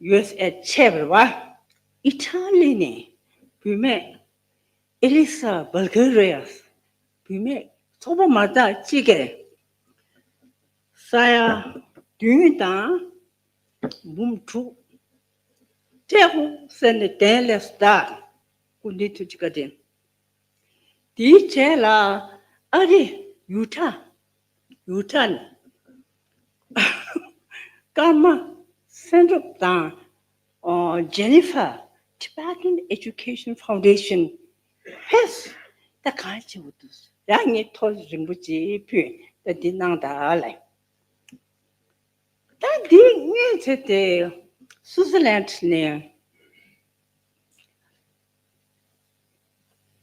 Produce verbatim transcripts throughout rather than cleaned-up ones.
ཡུ་ཨེས་ཨེ་ཆད་པ་རེད་བ། ཨི་ཊ་ལི་ནས་བུད་མེད་ཨེ་ལི་ས་བལ་གྷེ་རི་ཡ་བུད་མེད་ཚོགས་པ་མ་དག་གཅིག་གིས་ས་ཡ་བདུན་དང་འབུམ་དྲུག་སྤྲད་དགོས་ཟེར་ནས་གདན་སླེབས་སོང་ད། སྐུ་མདུན་ཐུགས་རྗེ་བཀའ་དྲིན། དེའི་རྗེས་ལ་ཨ་རི་ཡུ་ཊ་ཡུ་ཊ་ནས་ཀརྨ་སེང་འབྲུག་དང་ཨོ་Jennifer Tibetan Education Foundation ཕེབས། ད་གང་བྱེད་དགོས་འདུག་ཡང་ངས་ཐོ་རིང་པོ་ཅིག་ཕུལ། ད་འདི་གནང་དང་ལབ། ད་འདི་སྔོན་ཚེ་དེ་སུའུ་ཙི་ལན་ནས་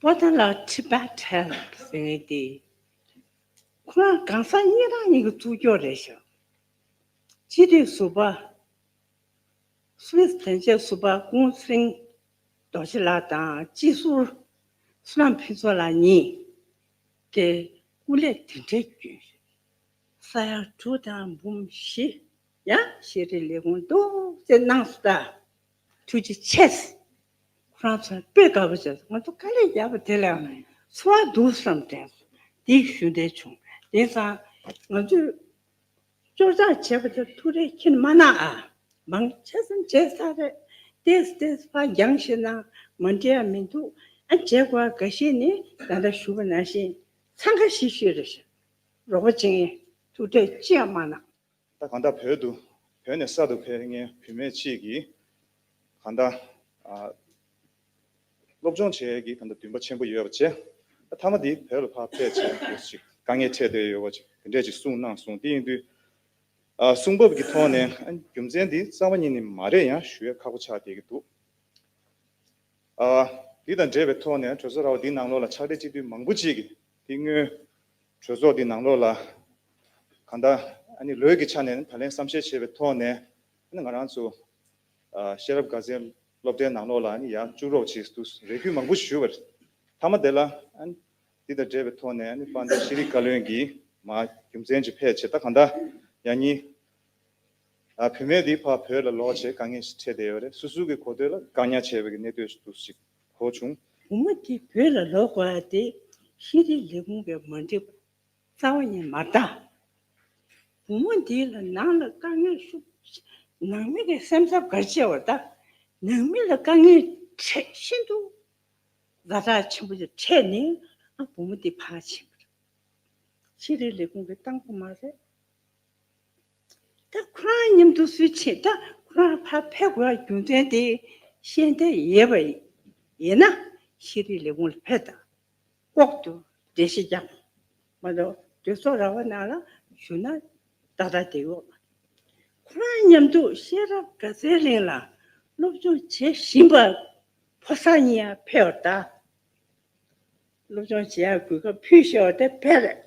པོ་ཏ་ལ་Tibet Help ཟེར་མཁན་དེ་ཁོ་རང་གང་ཟག་གཉིས་རང་གཉིས་ཀྱི་གཙུག་སྐྱོག་རེད་ཤག་སྤྱི་འཐུས་ཟུར་པ་སུད་སི་དོན་གཅོད་ཟུར་པ་ཀུང་སིན་རྡོ་རྗེ་ལགས་དང་སྤྱི་ཟུར་བསོད་ནམས་ཕུན་ཚོགས་ལགས་གཉིས་ཀྱིས་སྐུ་ལས་དེ་འདྲའི་བསྐྱོན། ས་ཡ་དྲུག་དང་འབུམ་བཞི་ཡང་ཤེས་རིག་ལས་ཁུངས་འདུག་ཅེས་གནང་སོང་ད། ཐུགས་རྗེ་ཆེ། ཁོ་རང་ཚོ་དཔེ་དགའ་པོ་བྱས་སོང་། ང་ཚོ་དཀའ་ལས་རྒྱབ་པ་དེ་ལ་ཚོར་བ་འདུག་བསམ་དྲན་སོང་། དེ་ཞུ་འདོད་བྱུང་། དེང་སང་ང་ཚོས་སྐྱོར་སྦྱང་བྱས་པ་དེ་ཐུགས་རེ་ཁྱེར་མ་གནང་ཨ། མང་ཆེ་ཙམ་བྱས་ཚར་རེད། ཏེས་ཏེས་ཕར་འགྱངས་ཤེས་ན་མ་འགྲིག་ཡ་མི་འདུག་ཨ་བྱེད་དགོས་འགའ་ཤས་ནི་ད་ལྟ་ཞུ་བ་ནང་བཞིན་འཚང་ཁ་ཤིག་ཤིག་རེད་ཤག་རོགས་པ་བྱེད་མཁན་ཐུགས་ཁྲལ་ཅི་ཡང་མ་གནང་། ད་གང་ལྟར་བོད་དུ་བོད་ནས་གསར་དུ་ཕེབས་མཁན་བུད་མེད་ཅིག་གིས་གང་ལྟར་ཨ། སློབ་སྦྱོང་བྱེད་ཡས་ཀྱི་ད་ལྟ་འདུན་པ་ཆེན་པོ་ཡོད་པ་བྱས། ཨ་མཐའ་མ་དེ་བོད་ལ་ཕར་ཕེབས་བྱས་ཅིག་དཀའ་ངལ་འཕྲད་བསྡད་ཡོད་པ་ཅིག་དེ་འདྲས་ཅིག་གསུངས་གནང་སོང་། དེ་ཡིན་དུས་ཨ་གསུང་བབ་ཀྱི་ཐོག་ནས་ཨ་རྒྱུ་མཚན་དེ་རྩ་བ་ཉིད་ནས་མ་རེད། ཡང་ཞུ་ཡས་ཁག་པོ་ཆགས་བསྡད་ཀྱི་འདུག་ཨ་འདི་དང་འབྲེལ་བའི་ཐོག་ནས་གྲོས་ཚོགས་ར་བ་འདིའི་ནང་ལོགས་ལ་ཕྱག་སྦྲེལ་སྤྱི་འཐུས་མང་པོ་ཅིག་གིས་དེ་སྔོན་གྲོས་ཚོགས་འདིའི་ནང་ལོགས་ལ་གང་ལྟར་ཨ་ནི་ལོས་ཀྱི་ཆ་ནས་བགྲོ་གླེང་བསམ་ཤེས་བྱས་པའི་ཐོག་ནས་ཨ་ནི་ང་རང་ཚོ་ཨ་ཤེས་རབ་དགའ་ཚལ་སློབ་གྲྭའི་ནང་ལོགས་ལ་ཨ་ནི་ཡར་བཅུག་རོགས་བྱེད་དུ་རེ་སྐུལ་མང་པོ་ཞུས་པ་རེད། མཐའ་མ་དེ་ལ་ཨ་ནི་འདི་དང་འབྲེལ་བའི་ཐོག་ནས་ཨ་ནི་དཔལ་ལྡན་ཤེས་རིག་བཀའ་བློན་གྱིས་མར་རྒྱུ་མཚན་ཅིག་ཕེབས་བྱས། ད་གང་ལྟར་ཡང་སྙིང་ཨ་བུད་མེད་འདི་ཕར་བོད་ལ་ལོག་བྱས་དཀའ་ངལ་ཞིག་འཕྲད་བསྡད་ཡོད་རེད། སོ་སོ་གི་གོ་ཐོས་ལ་བཀག་ཉར་བྱས་པའི་གི་གནས་སྟངས་ཤིག་འདུག་ཅིག་གོ་བྱུང་། བུ་མོ་དེ་བོད་ལ་ལོག་དགོས་ཡ་དེ་ཤེས་རིག་ལས་ཁུངས་ཀྱིས་མ་འགྲིག་པ་རྩ་བ་ཉིད་མ་རེད་ད། བུ་མོ་འདི་ལ་ནང་ལ་དཀའ་ངལ་ཤུགས་ནང་མི་གི་སེམས་འཚབ་ག་རེ་བྱས་པ་རེད་ད། ནང་མི་ལ་དཀའ་ངལ་འཕྲད་ཤིན་ཏུ་ཛ་དྲག་ཆེན་པོ་ཅིག་འཕྲད་ནས་ཨ་བུ་མོ་འདི་ཕར་ཕྱིན་པ་རེད། ཤེས་རིག་ལས་ཁུངས་ཀྱིས་བཏང་དགོས་མ་རེད། ད་ཁོ་རང་མཉམ་དུ་སུ་ཕྱིན། ད་ཁོ་རང་ཕར་ཕེབས་དགོས་རྒྱུ་མཚན་དེ་ཤེས་འདོད་ཡོད་པ་ཡིན་ན་ཤེས་རིག་ལས་ཁུངས་ལ་ཕེབས་དང་། ལྐོག་ཏུ་འགྲེལ་བཤད་རྒྱག་མ་གཏོགས་གྲོས་ཚོགས་ར་བ་ནང་ལ་ཞུ་ན་ཏག་ཏག་བསྡད་ཡོད་མ་རེད། ཁོ་རང་མཉམ་དུ་ཤེས་རབ་དགའ་ཚལ་གླིང་ལ་སློབ་སྦྱོང་བྱེད་བཞིན་པ་ཕོ་གསར་གཉིས་ཡང་ཕེབས་པ་རེད་ད། སློབ་སྦྱོང་བྱེད་ཡག་གོ་སྐབས་ཕུལ་ཤེས་པ་དེ་དཔེ་རེད།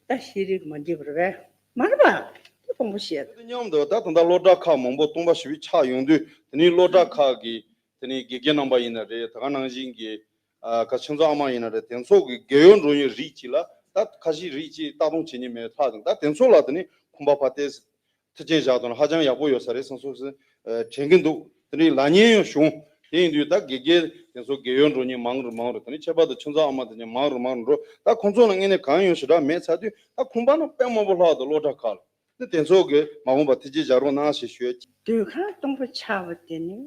ད་ཤེས་རིག་མ་འགྲིག་པ་རེད་པས། མ་རེད་པ། དེ་དཔང་པོ་བཤད། དེ་མཉམ་དུ་ད་ད་ལྟ་སློབ་གྲྭ་ཁག་མང་པོ་སྟོང་པ་ཞེ་པོ་ཆགས་ཡོང་དུས། དེ་ནི་སློབ་གྲྭ་ཁག་གི་དེ་ནི་དགེ་རྒན་རྣམ་པ་ཡིན་ན་རེད། ད་ག་ནང་བཞིན་གྱི་ཨ་ཁ་ཆུང་ཚག་ཨ་མ་ཡིན་ན་རེད། དེ་ཚོ་གི་རྒས་ཡོལ་འགྲོ་ཡོད་རིགས་ཅིག་ལ་ད་ཁ་ཤས་རིགས་ཅིག་ལྟ་སྟངས་བྱེད་མཁན་མེད་ལྷག་ཙང་། ད་དེ་ཚོ་ལ་དེ་ནི་ཁོམ་པ་ཕར་ཏོག་ཙམ་ཐུགས་རྗེ་བཞག་དང་ཧ་ཅང་ཡག་པོ་ཡོད་ས་རེད་བསམ་སོང་ཟེར་དྲན་གྱི་འདུག་དེ་ནས་ལབ་མཁན་ཡང་བྱུང་། དེ་ཡིན་དུས་ད་དགེ་རྒན་དེ་ཚོ་རྒས་ཡོལ་འགྲོ་མཁན་མང་རུ་མང་རུ། དེ་ནས་ཁྱད་པར་དུ་ཆུང་ཚག་ཨ་མ་དེ་ཚོ་མང་རུ་མང་རུ་འགྲོ། ད་ཁོང་ཚོ་ལ་དངོས་གནས་གང་ཡོང་ཞེ་དྲག་མེད་ཚར་དུས། ད་ཁོམ་པ་ནི་དཔེ་མང་པོ་ལྷག་འདུག་སློབ་གྲྭ་ཁག་ལ། དེ་དེ་ཚོ་གིས་མ་འོངས་པ་ཐུགས་རྗེ་བཞག་རོགས་གནང་ཞེས་ཞུ་ཡ། སྡོད་ཁང་སྟོང་པ་ཆགས་པ་དེ་ནི་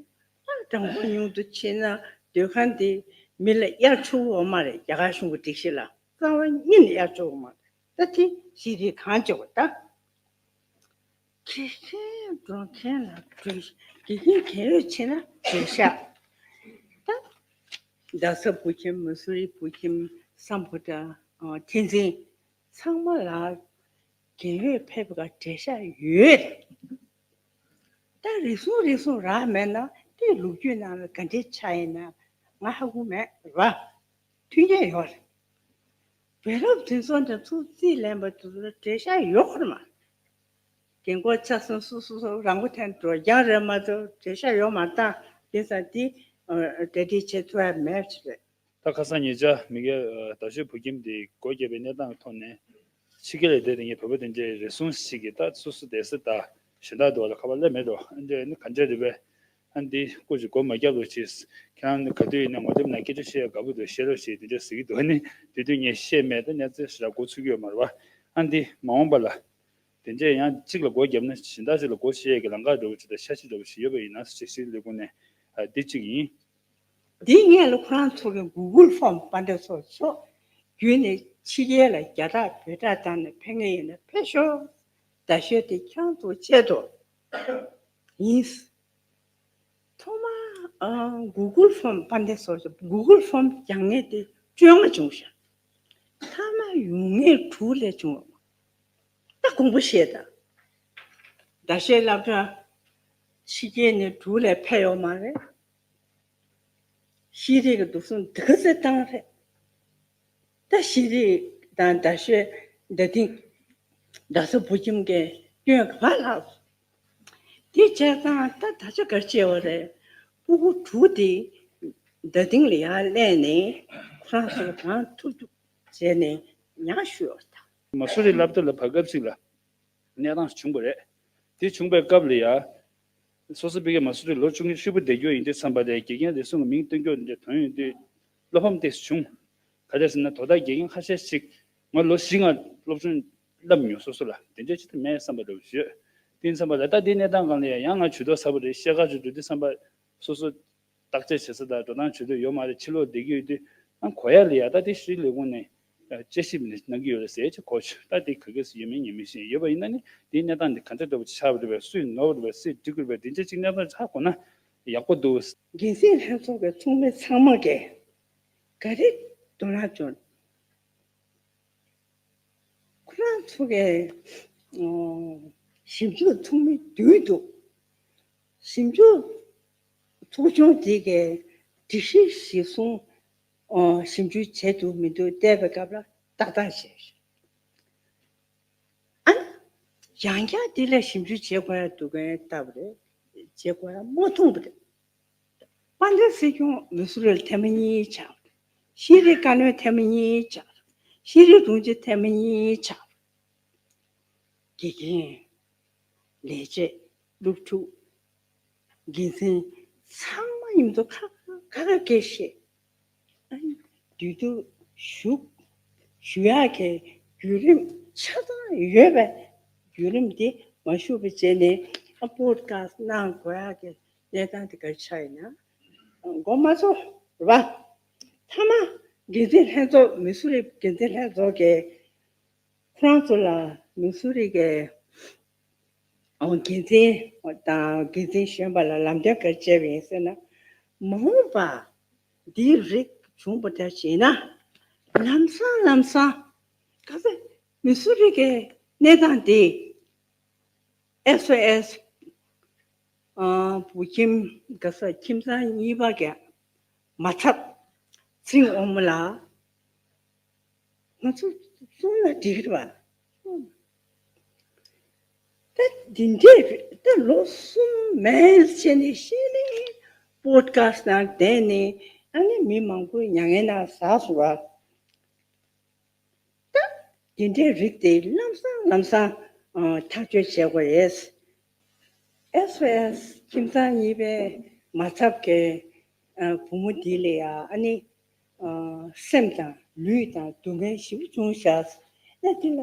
ད་གྲངས་འབོར་ཉུང་དུ་ཕྱིན་ན་སྡོད་ཁང་དེ་མི་ལ་གཡར་ཆོག་གི་ཡོད་མ་རེད། རྒྱ་གར་གཞུང་གི་སྒྲིག་གཞི་ལ་རྩ་བ་ཉིད་ནས་གཡར་ཆོག་གི་ཡོད་མ་རེད། ད་དེ་ཤེས་རིག་གང་བྱེད་དགོས་ད། དགེ་རྒན་འགྲོ་མཁན་ལ་གྲོས། དགེ་རྒན་རྒས་ཡོལ་ཕྱིན་ན་གྲོས་ཤག་ད་རྡ་ས་བོད་ཁྱིམ། མ་སུ་རི་བོད་ཁྱིམ། སམ་བྷོ་ཊ། ཨ་ཐེན་ཙིན། ཚང་མ་ལ་རྒས་ཡོལ་ཕེབས་པ་གྲོས་ཤག་ཡོད། ད་རེ་ཟུང་རེ་ཟུང་རག་མེད་ན་དེ་ལོ་རྒྱུས་ནང་ལ་ག་འདྲའི་ཆགས་ཡིན་ན་ང་ཧ་གོ་མེད་ར། མཐུན་རྐྱེན་ཡོད་རེད། བུ་སློབ་དེ་ཚོ་འདྲ་ཚོ་རྩིས་ལེན་པ་དེ་ཚོ་ལ་གྲོས་ཤག་ཡོད་རེད་མ། རྒན་གོག་ཆ་ཚང་སོ་སོ་སོ་རང་མགོ་ཐོན་འགྲོ་རྐྱང་རེད་མ་གཏོགས་གྲོས་ཤག་ཡོད་མ་རེད། ད་དེ་ཙང་དེ་གྲ་སྒྲིག་བྱེད་ཐུབ་ཡ་མེད་ཅིག་རེད། ད་ཁ་སང་ཉེ་ཆར་མི་སྒེར་རྡ་ཤོད་བོད་ཁྱིམ་དེ་སྒོ་བརྒྱབ་པའི་གནས་སྟངས་ཀྱི་ཐོག་ནས་ཕྱི་རྒྱལ་ལ་བསྡད་དེ་ངས་བོད་པ་དེ་འདྲའི་རེ་ཟུང་ཞིག་གིས་ད་སོ་སོ་བསྡད་ས་དང་གཞན་དག་དུ་བ་ལ་ཁ་པར་སླེབས་མེད་འགྲོ། ཨ་འདྲ་ནི་ག་འདྲ་རེད་པས། ཨ་འདི་སྐུ་མཁྱེན་མགོ་མ་བརྒྱབ་རོགས་གྱིས། ཁྱེད་རང་ག་དུས་ཡིན་ན་ངོ་དེབ་ནང་སྐད་ཆ་བཤད་ཡ་དགའ་པོ་འདུག་བཤད་རོགས་ཞེས་དེ་འདྲ་ཟེར་གྱི་འདུག་ཨ་ནི་དེ་དུས་ངས་བཤད་མེད། ད་ནས་ཚེ་ཞེ་དྲག་འགོ་ཚུགས་ཀྱི་ཡོད་མ་རེད་བ། ཨ་འདི་མ་འོངས་པ་ལ་དེ་འདྲས་ཡང་གཅིག་ལ་སྒོ་བརྒྱབ་ན་གཞན་དག་ཅིག་ལ་སྒོ་ཕྱེ་ཡས་ཀྱི་ལམ་ཁ་འདྲ་བོ་ཅིག་དང་ཤ་ཤེད་འདྲ་བོ་ཞིག་ཡོད་པ་ཡིན་ན་ཞེས་ཞིག་ལས་ཁུངས་ནས་ཨ་འདི་གཅིག་ཡིན། འདི་སྔོན་ལ་ཁོ་རང་ཚོ་གི་Google Form དཔལ་ལྡན་ཚོགས་གཙོ་བརྒྱུད་ནས་ཕྱི་རྒྱལ་ལ་རྒྱ་སྟག་བོད་སྟག་བཏང་ནས་ཕེབས་མཁན་ཡིན་ན་ཕེབས་ཤོག་ད་ཤོད་དེ་ཁྱེད་རང་ཚོ་ཆེད་དུ་ཡིན། ཐོག་མར་ཨ་Google Form དཔལ་ལྡན་ཚོགས་གཙོ་Google Form རྒྱག་མཁན་དེ་བཅོ་ལྔ་བྱུང་ཤག་མཐའ་མ་ཡོང་མཁན་དྲུག་ལས་བྱུང་བ། ད་དགོངས་པ་བཞེས་དང་། ཟླ་ཤས་སློབ་གྲྭ་ཕྱི་རྒྱལ་ནས་དྲུག་ལས་ཕེབས་ཡོད་མ་རེད། ཤེས་རིག་གི་འདུ་ཚོགས་འདི་ག་ཚོད་བཏང་རེད། ད་ཤེས་རིག་དང་ཟླ་ཤས་ཟླ་སྟེང་ཟླ་ཚེ་བུ་ཁྱིམ་གྱི་སྐྱོན་ག་པར་ལྷག་སོང་། དེ་བྱས་ཙང་ད་ད་ཆ་ག་རེ་བྱས་པ་རེད། སྤུ་གུ་དྲུག་དེ་ཟླ་སྟེང་ལ་ཡར་སླེབས་ནས་ཁོ་རང་ཚོ་གང་ཐུབ་ཐུབ་བྱས་ནས་ཉར་ཞུས་པ་དང་། མ་སུ་རི་སློབ་གྲྭ་ལ་བར་སྐབས་ཤིག་ལ་གནས་སྟངས་བྱུང་བ་རེད། དེ་བྱུང་བའི་སྐབས་ལ་ཡ། སོ་སོ་ཕ་གི་མ་སུ་རི་ལོ་ཆུང་ཆུང་ཧྲིལ་པོ་བསྡད་རྒྱུ་ཡིན་དུས་ཙམ་པ་ལ་དགེ་རྒན་རེ་ཟུང་གི་མིང་བཏོན་རྒྱུ་འདི་དོན་ཡོད་དུས་བློ་ཕམ་ཏོག་ཙམ་བྱུང་། ག་རེ་ཟེར་ན་དོ་བདག་དགེ་རྒན་ཁ་ཤས་ཤིག་ང་ལོ་བཞི་ལྔ་སློབ་སྦྱོང་བསླབ་མྱོང་སོ་སོ་ལ་དེ་འདྲ་ཅིག་ད་མེད་བསམ་པ་འདྲ་བོ་ཞུས། དེ་ཙམ་པ་ལ་ད་དེ་གནས་སྟངས་སྒང་ལ་ཡ་ཡང་ང་ཇུས་གཏོགས་ཚ་པོ་རེད། ཤེལ་དཀར་ཇུས་འགྲོ་དུས་ཙམ་པ་སོ་སོ་བརྟག་དཔྱད་བྱེད་ས་དང་འགྲོ་སྟངས་བྱེད་འདོད་ཡོད་མ་རེད། ཕྱི་ལོགས་བསྡད་ཀྱི་ཡོད་དུས་ཨང་གོ་ཡ་ལ་ཡ་ད་དེ་ཤུལ་ལས་ཁུངས་ནས་དཔྱད་ཞིབ་ནས་གནང་གི་ཡོད་རེད་ཟེར་ཅིག་གོ་ཆོད། ད་དེ་ག་གེ་སུ་ཡོད་མེད་ངས་མི་ཤེས། ཡོད་པ་ཡིན་ན་ནི་དེའི་གནས་སྟངས་འདི་ག་འདྲ་འདྲ་པོ་ཆགས་པ་རེད་པས། སུས་ནོར་བ་རེད་པས། སུས་འགྲིག་གི་རེད་པས། དེ་འདྲ་ཅིག་གནས་སྟངས་ཆགས་དགོས་ན་ཡག་པོ་འདུག་འགན་འཛིན་ལྷན་ཚོགས་ཀྱི་ཚོགས་མི་ཚང་མ་གིས་ག་རེ་དོ་སྣང་བྱུང་། ཁོ་རང་ཚོ་གི་ཨོ་ཞིབ་འཇུག་ཚོགས་མི་བདུན་འདུག་ཞིབ་འཇུག་ཚོགས་ཆུང་དེ་གའི་སྒྲིག་གཞི་གཞིར་བཟུང་ཨོ་ཞིབ་འཇུག་བྱས་འདུག་མི་འདུག་བལྟས་པའི་སྐབས་ལ་ཏག་ཏག་བྱས། ཨ་ནི་ཡང་བསྐྱར་དེ་ལ་ཞིབ་འཇུག་བྱེད་དགོས་ཡ་འདུག་གས་ལྟ་བུ་རེད། བྱེད་དགོས་ཡ་མ་མཐོང་བ་རེད། དཔལ་ལྡན་སྲིད་སྐྱོང་མི་སུ་རི་ལ་ཐེངས་མ་གཉིས་ཆགས། ཤེས་རིག་བཀའ་བློན་ཐེངས་མ་གཉིས་ཆགས། ཤེས་རིག་དྲུང་ཆེ་ཐེངས་མ་གཉིས་ཆགས། དགེ་རྒན། ལས་བྱེད། སློབ་ཕྲུག་འགན་འཛིན་ཚང་མ་མཉམ་དུ་ཁ་ཁ་ཁ་སྐད་བཤད། ཨ་ནི་དུས་དུ་ཞུགས་ཞུ་ཡག་གི་བརྒྱུད་རིམ་ཆ་ཚང་ཡོད་པས་བརྒྱུད་རིམ་དེ་མ་ཞུགས་པ་བྱས་ནས་ཨ་པོ་ཌི་ཁ་སི་གནང་དགོས་ཡག་གི་གནས་སྟངས་དེ་ག་རེ་ཆགས་ཡིན་ན། མགོ་མ་ཚོས་ར། མཐའ་མ་འགན་འཛིན་ལྷན་ཚོགས་མི་སུ་རི་འགན་འཛིན་ལྷན་ཚོགས་ཀྱིས་ཁོ་རང་ཚོ་ལ་མི་སུ་རི་གི་འོ་འགན་འཛིན་དང་འགན་འཛིན་གཞོན་པ་ལ་ལམ་སྟོན་ག་རེ་བྱས་པ་ཡིན་ཟེར་ན། མ་འོངས་པ་འདིའི་རིགས་བྱུང་བ་འདྲ་བྱས་ན་ལམ་སང་ལམ་སང་ག་ཚོད་མི་སུ་རི་གི་གནས་སྟངས་འདི་ཨེས་ཨོ་ཨེས་ཨ་བོད་ཁྱིམ་ག་ས་ཁྱིམ་ཚང་གཉིས་པ་གི་མ་ཚབ་ཚིང་དབང་མོ་ལ། ང་ཚོ་གསུང་ན་འགྲིག་རེད་བ། ད་འདི་འདྲས་ད་ལོ་གསུམ་མལ་ཆེ་ནས་ཤེས་ནས་པོ་ཌི་ཁ་སི་ནང་བསྡད་ནས་ཨ་ནི་མི་མང་པོའི་མྱ་ངན་ན་ཟགས་སོང་བ། ད་འདི་འདྲའི་རིགས་དེ་ལམ་སང་ལམ་སང་ཨ་ཐག་གཅོད་བྱེད་དགོས་རེད། ཨེས་ཨོ་ཨེས་ཁྱིམ་ཚང་གཉིས་པའི་མ་ཚབ་ཀྱི་ཨ་བུ་མོ་འདི་ལ་ཡ་ཨ་ནི་ཨ་སེམས་དང་ལུས་དང་སྡུག་བསྔལ་ཞེ་པོ་བྱུང་ཤག་ཨ་དེ་ལ་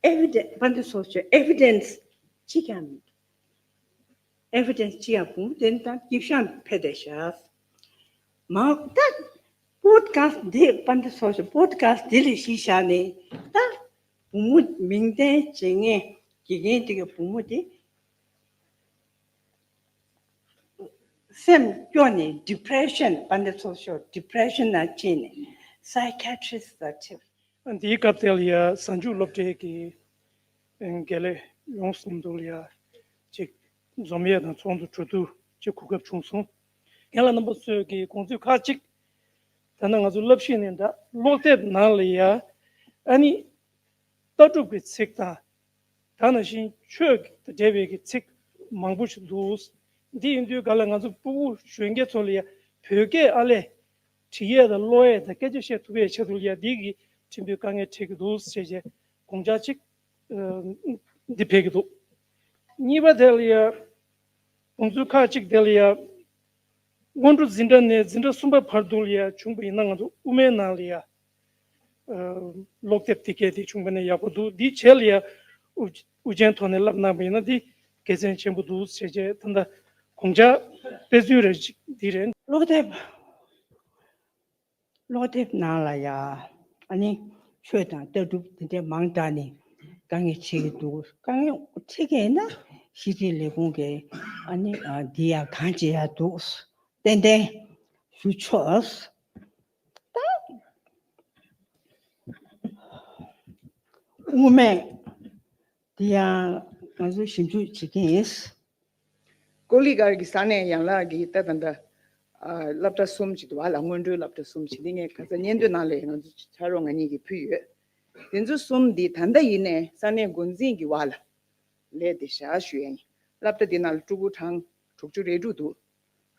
ཨེ་བི་ཌེན་སི་དཔལ་ལྡན་ཚོགས་གཙོས་ཨེ་བི་ཌེན་སི་གཅིག་ཀྱང་མེད། ཨེ་བི་ཌེན་སི་གཅིག་ཡང་བུ་མོ་དེ་ནི་ད་སྐྱིད་ཤང་ཕེབས་བསྡད་ཤག་མ་ད་པོ་ཌི་ཁ་སི་འདི་དཔལ་ལྡན་ཚོགས་གཙོས་པོ་ཌི་ཁ་སི་འདི་ལ་གཞི་བཞག་ནས་ད་བུ་མོ་མིང་བཏོན་བྱེད་མཁན་དགེ་རྒན་དེ་གི་བུ་མོ་དེ་སེམས་སྐྱོ་ནས་ཌི་པི་རེ་ཤན་དཔལ་ལྡན་ཚོགས་གཙོས་ཌི་པི་རེ་ཤན་ནང་ཕྱིན་ནས་སའི་ཁེ་ཊི་རི་སི་ཊི་ལ་ཁྲིད། འདིའི་སྐབས་དེ་ལ་ཡ་གཟའ་མཇུག་སློབ་གྲྭའི་གི་དགེ་ལས་ཡོངས་སུ་འདུག་ལ་ཡ་ཅིག་འཛོམས་ཡས་དང་ཚོགས་འདུ་གྲོལ་དུས་ཅིག་གོ་སྐབས་བྱུང་སོང་། རྒན་ལགས་རྣམ་པ་ཚོས་ཀྱི་དགོངས་ཚུལ་ཁག་ཅིག་ད་ནང་ང་ཚོ་བསླབ་གཞི་ནས་འདྲ་ཀློག་དེབ་ནང་ལ་ཡ་ཨ་ནི་ལྟ་གྲུབ་ཀྱི་ཚིག་དང་ད་ནང་བཞིན་ཆོས་དང་འབྲེལ་བའི་གི་ཚིག་མང་པོ་ཞིག་འདུག་འདི་ཡིན་དུས་ག་ལ་ང་ཚོ་སྤུ་གུ་གཞོན་སྐྱེས་ཚོ་ལ་ཡ་བོད་སྐད་ཨ་ལས་བྲིས་ཡས་དང་ཀློག་ཡས་དང་སྐད་ཆ་བཤད་ཐུབ་པའི་ཆེད་དུ་ལ་ཡ་འདི་གི་ཁྲིམས་དཔོན་དཀའ་ངལ་འཕྲད་ཀྱི་འདུག་ཟེར་བྱས་དགོངས་འཆར་གཅིག་འདི་ཕེབས་ཀྱི་འདུག་གཉིས་པ་དེ་ལ་ཡ་དགོངས་ཚུལ་ཁག་གཅིག་དེ་ལ་ཡ་ སྔོན་འགྲོ་འཛིན་གྲྭ་ནས་འཛིན་གྲྭ་གསུམ་པ་བར་དུ་ལ་ཡ་བྱུང་པ་ཡིན་ན། ང་ཚོ་དབུ་མའི་ནང་ལ་ཡ་ཨ་ཀློག་དེབ་དེ་གས་དེ་བྱུང་པ་ནས་ཡག་པོ་འདུག་འདིའི་རྗེས་ལ་ཡ་དབུ་དབུ་ཅན་ཐོག་ནས་བསླབ་གནང་པ་ཡིན་ན་འདི་དགེ་མཚན་ཆེན་པོ་འདུག་ཟེར་བྱས། ད་ལྟ་དགོངས་འཆར་དཔེ་མཚོན་རེ་ཅིག་འདི་རེད། ཀློག་དེབ། ཀློག་དེབ་ནང་ལ་ཡ་ཨ་ནི་ཆོས་དང་ལྟ་གྲུབ་དེ་འདྲ་མང་དྲགས་ནས་དཀའ་ངལ་འཕྲད་ཀྱི་འདུག་དཀའ་ངལ་འཕྲད་ཀྱི་ཡིན་ན་ཤེས་རིག་ལས་ཁུངས་ཀྱིས་ཨ་ནི་ཨ་འདི་ཡ་གང་བྱེད་ཡ་འདུག་ཏན་ཏན་ཞུ་ཆོག་ད་དབུ་མེད། དེ་ཡང་ང་ཚོ་ཞིབ་འཇུག་བྱེད་ཀྱི་ཡིན། ཀོ་ལི་གྷལ་གྱི་ས་གནས་ཡན་ལག་གི་ད་ད་ལྟ་ཨ་སློབ་གྲྭ་གསུམ་ཅིག་འདུག་བ་ལ། སྔོན་འགྲོའི་སློབ་གྲྭ་གསུམ་ཅིག་འདི་ངས་ཁ་སང་སྙན་ཐོའི་ནང་ལ་ང་ཚོ་ཕྱག་རོགས་ང་གཉིས་ཀྱིས་ཕུལ་ཡོད། དེ་ཚོ་གསུམ་འདི་ད་ལྟ་ཡིན་ནའི་ས་གནས་འགོ་འཛིན་གྱི་འོག་ལ་ལས་དེ་བཞག་ཞུ་ཡ་ཡིན། སློབ་གྲྭ་འདི་ནང་ལ་ཕྲུ་གུ་གྲངས་དྲུག་ཅུ་རེ་དྲུག་འདུག་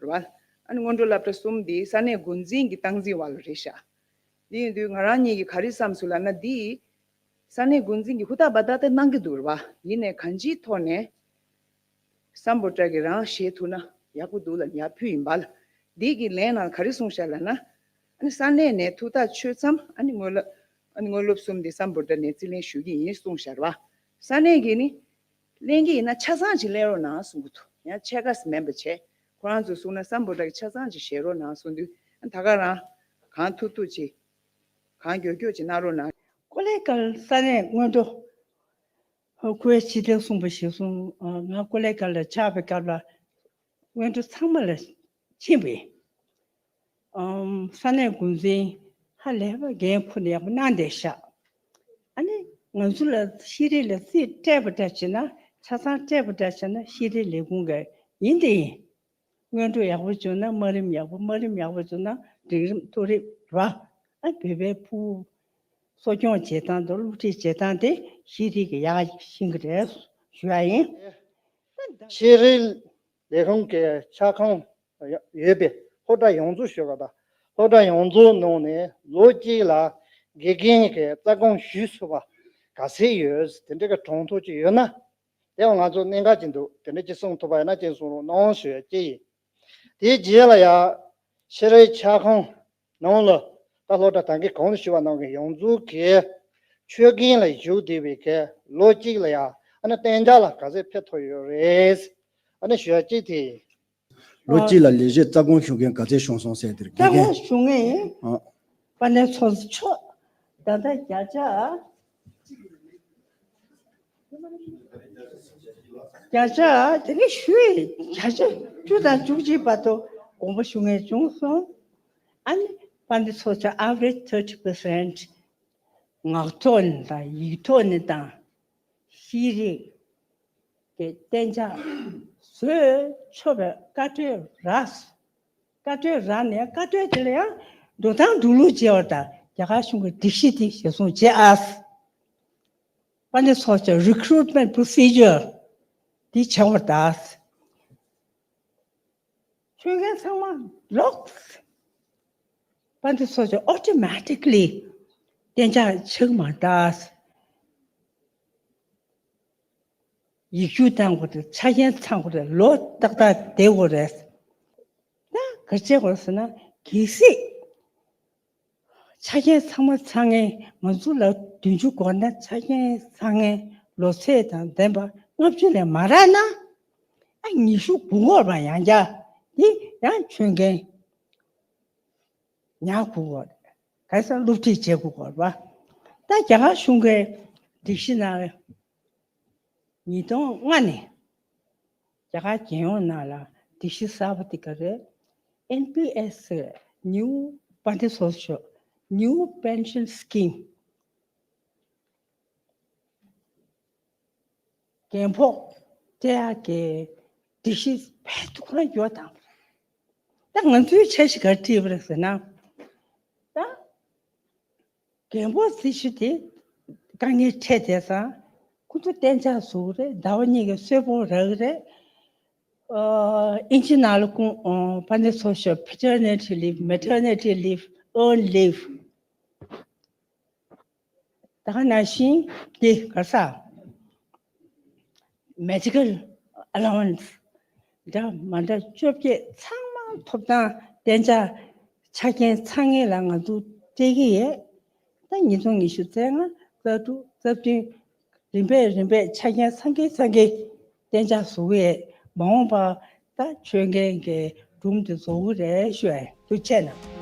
རེད་བ། ཨ་ནི་སྔོན་འགྲོ་སློབ་གྲྭ་གསུམ་འདི་ས་གནས་འགོ་འཛིན་གྱི་སྟངས་འཛིན་འོག་ལ་རེད་ཤག་འདི་ཡིན་དུས་ང་རང་གཉིས་ཀྱིས་ག་རེ་བསམ་སོང་ལབ་ན། འདི་ས་གནས་འགོ་འཛིན་གྱིས་ཧུར་ཐག་འབད་ཐག་དེ་གནང་གི་འདུག་རེད་བ། ཡིན་ནའི་གང་ཅིའི་ཐོག་ནས་སམ་བྷོ་ཊ་གིས་རང་བཞེས་ཐུབ་ན་ཡག་པོ་འདུག་ལབ་ཡར་ཕུལ་ཡིན་པ་ལ། འདི་གི་ལན་ནང་ག་རེ་གསུངས་ཤག་ལབ་ན། ཨ་ནི་ས་གནས་ནས་ཐུགས་ཐག་ཆོད་ཙམ་ཨ་ནི་དངོས་སློབ་ཨ་ནི་དངོས་སློབ་གསུམ་འདི་སམ་བྷོ་ཊ་ནས་རྩིས་ལེན་ཞུ་གི་ཡིན་གསུངས་ཤག་རེད་བ། ས་གནས་ཀྱིས་ནི་ལེན་གྱི་ཡིན་ན་ཆ་ཚང་ཅིག་ལེན་རོགས་གནང་གསུང་གི་འདུག་ཡང་ཕྱེད་ཀ་ཙམ་མིན་པ་བྱས། ཁོ་རང་ཚོས་གསུངས་ན་སམ་བྷོ་ཊ་གིས་ཆ་ཚང་ཅིག་བཞེས་རོགས་གནང་གསུང་དུས། ད་ག་རང་གང་ཐུབ་ཐུབ་ཅིག་གང་མགྱོགས་མགྱོགས་ཅིག་གནང་རོགས་གནང་། ཀོ་ལི་གྷལ་ས་གནས་སྔོན་འགྲོ་ཁོའི་ཕྱི་དྲིལ་གསུངས་པ་ཞིག་གསུངས། ང་ཀོ་ལི་གྷལ་ལ་ཆགས་པའི་སྐབས་ལ་སྔོན་འགྲོ་ཚང་མ་ལ་ཕྱིན་པས། ཨམ། ས་གནས་འགོ་འཛིན་ཧ་ལས་པ་འགན་ཁུར་ནས་ཡག་པོ་གནང་བསྡད་ཤག་ཨ་ནི་ང་ཚོ་ལ་ཤེས་རིག་ལ་རྩིས་སྤྲད་པ་འདྲ་བྱས་ན། ཆ་ཚང་སྤྲད་པ་འདྲ་བྱས་ན་ཤེས་རིག་ལས་ཁུངས་ཀྱི་ཡིན་དེ་ཡིན། སྔོན་འགྲོ་ཡག་པོ་བྱུང་ན་དམའ་རིམ་ཡག་པོ། དམའ་རིམ་ཡག་པོ་བྱུང་ན་འབྲིང་རིམ་མཐོ་རིམ་རེད་བ། ཨ། བོད་པའི་ཕྲུ་གུ་གསོ་སྐྱོང་བྱེད་སྟངས་དང་སློབ་ཁྲིད་བྱེད་སྟངས་དེ་ཤེས་རིག་གིས་ཡག་ཤེས་ཀྱི་རེད་ཞུ་ཡ་ཡིན། ཤེས་རིག་ལས་ཁུངས་ཀྱི་ཁྱབ་ཁོངས་ཡོད་པའི་སློབ་གྲྭ་ཡོངས་རྫོགས་ཞུ་བ་དང་། སློབ་གྲྭ་ཡོངས་རྫོགས་ནང་ནས་ལོ་གཅིག་ལ་དགེ་རྒན་གྱི་རྩ་དགོངས་ཞུས་ཚུགས་པ་ག་ཚད་ཡོད། དེ་འདྲ་གི་གྲངས་ཐོ་ཅིག་ཡོད་ན། དེ་ཡང་ང་ཚོ་གནད་འགག་ཅིག་འདུག་དེ་འདྲ་ཅིག་གསུང་ཐུབ་པ་ཡིན་ན་ཅིག་གསུང་རོགས་གནང་ཞུ་ཡ་ཅིག་ཡིན། དེའི་རྗེས་ལ་ཡ་ཤེས་རིག་ཁྱབ་ཁོངས་ནང་ལ་ད་སློབ་གྲྭ་ད་གིན་གོང་དུ་ཞུས་པ་ནང་གི་ཡོངས་རྫོགས་ཀྱི་ཆོས་རྒན་ལ་ཞུགས་བསྡད་པའི་གི་ལོ་གཅིག་ལ་ཡ་ཨ་ནི་གཏན་འཇགས་ལ་ག་ཚད་ཕེབས་ཐུབ་ཡོད་རེད། ཨ་ནི་ཞུ་ཡ་གཅིག་དེ་ཡིན། ལོ་གཅིག་ལ་ལས་བྱེད་རྩ་དགོངས་ཞུ་མཁན་ག་ཚད་བྱུང་སོང་ཟེར་དེར། རྩ་དགོངས་ཞུ་མཁན་ཡིན། ཨ། དཔལ་ལྡན་ཚོགས་གཙོ་མཆོག་ད་ལྟ་བརྒྱ་ཆ། བརྒྱ་ཆ་དེ་ནི་ཞུས་བརྒྱ་ཆ་བཅུ་དང་བཅུ་གཅིག་བར་དུ་དགོངས་པ་ཞུ་མཁན་བྱུང་སོང་། ཨ་ནི་དཔལ་ལྡན་ཚོགས་གཙོ་average thirty percent ངག་ཐོག་ནས་དང་ཡིག་ཐོག་ནས་དང་ཤེས་རིག་གི་གཏན་འཇགས་བཟོས་ཆོག་པའི་བཀའ་འཁྲོལ་རག་བཀའ་འཁྲོལ་རག་ནས་བཀའ་འཁྲོལ་དེ་ལ་ཡང་འགྲོ་སྟངས་འགྲོ་ལུགས་བྱས་པ་དང་རྒྱ་གར་གཞུང་གི་སྒྲིག་གཞི་དེ་གཞིར་བཟུང་བྱས། ཨ། དཔལ་ལྡན་ཚོགས་གཙོ་recruitment procedure དེ་བྱས་པ་དང་། ཆོས་རྒན་ཚང་མ་ལོག་དཔལ་ལྡན་ཚོགས་གཙོ་automatically གཏན་འཇགས་ཆགས་མ་ད། ཡིག་རྒྱུགས་བཏང་དགོས་རེད། ཆ་རྐྱེན་ཚང་དགོས་རེད། ལོ་ཏག་ཏག་བསྡད་དགོས་རེད། ད་ག་རེ་བྱེད་དགོས་ཟེར་ན། གལ་སྲིད་ཆ་རྐྱེན་ཚང་མ་ཚང་མཁན་ང་ཚོ་ལ་བདུན་ཅུ་འགོར་ན། ཆ་རྐྱེན་ཚང་མཁན་ལོ་ཚད་དང་ལྡན་པ་ལྔ་བཅུ་ལས་མ་རག་ན། ཨ། ཉི་ཤུ་དགུ་འགོར་བ་ཡང་བསྐྱར་འདི་ཡང་ཆོས་རྒན་ཉར་དགོས་ཀྱི་ཡོད་རེད། ག་རེ་ཟེར་ན་སློབ་ཁྲིད་བྱེད་དགོས་ཀྱི་ཡོད་རེད་པ། ད་རྒྱ་གར་གཞུང་གི་སྒྲིག་གཞི་ནང་ཉིས་སྟོང་ལྔ་ནས་རྒྱ་གར་རྒྱལ་ཡོངས་ནང་ལ་སྒྲིག་གཞི་གསར་པ་དེ་ག་རེད། ཨེན་པི་ཨེས་ཟེར། New Pension Scheme། New Pension Scheme། རྒན་ཕོགས་སྤྲད་ཡག་གི་སྒྲིག་གཞི་བས་ཐུགས་ཁུར་ཡོད་དམ། ད་ང་ཚོའི་འཆར་གཞི་ག་རེ་བྲིས་པ་རེད་ཟེར་ན། ད་རྒན་ཕོགས་སྲིད་ཇུས་དེ་དཀའ་ངལ་འཕྲད་བསྡད་ཙང་ཁོ་ཚོ་གཏན་འཇགས་བཟོ་གི་རེད། ཟླ་བ་གཉིས་ཀྱི་གསོལ་ཕོགས་རག་གི་རེད། ཨ། ཨིན་ཇི་ནང་ལ་ཁུངས། ཨ། དཔལ་ལྡན་ཚོགས་གཙོ་paternity leave, maternity leave, earned leave། ད་ག་ནང་བཞིན་དེ་ག་ས་medical allowance འདྲ་མ་འདྲ་བཅོ་བརྒྱད་ཚང་མ་ ཐོབ་ཐང་གཏན་འཇགས་ཆ་རྐྱེན་ཚང་ངེས་ལ་ང་ཚོ་སྤྲད་ཀྱི་ཡོད། ད་ཉིས་སྟོང་ཉི་ཤུ་རྩ་ལྔ་རྩ་དྲུག་རྩ་བདུན་རིམ་པས་རིམ་པས་ཆ་རྐྱེན་ཚང་གི་ཚང་གི་གཏན་འཇགས་བཟོ་གི་ཡོད། མ་འོངས་པ་ད་ཆོད་མཁན་གྱི་སྒྲུང་དེ་བཟོ་གི་རེད་ཞུ་ཡ། ཐུགས་རྗེ་གནང་།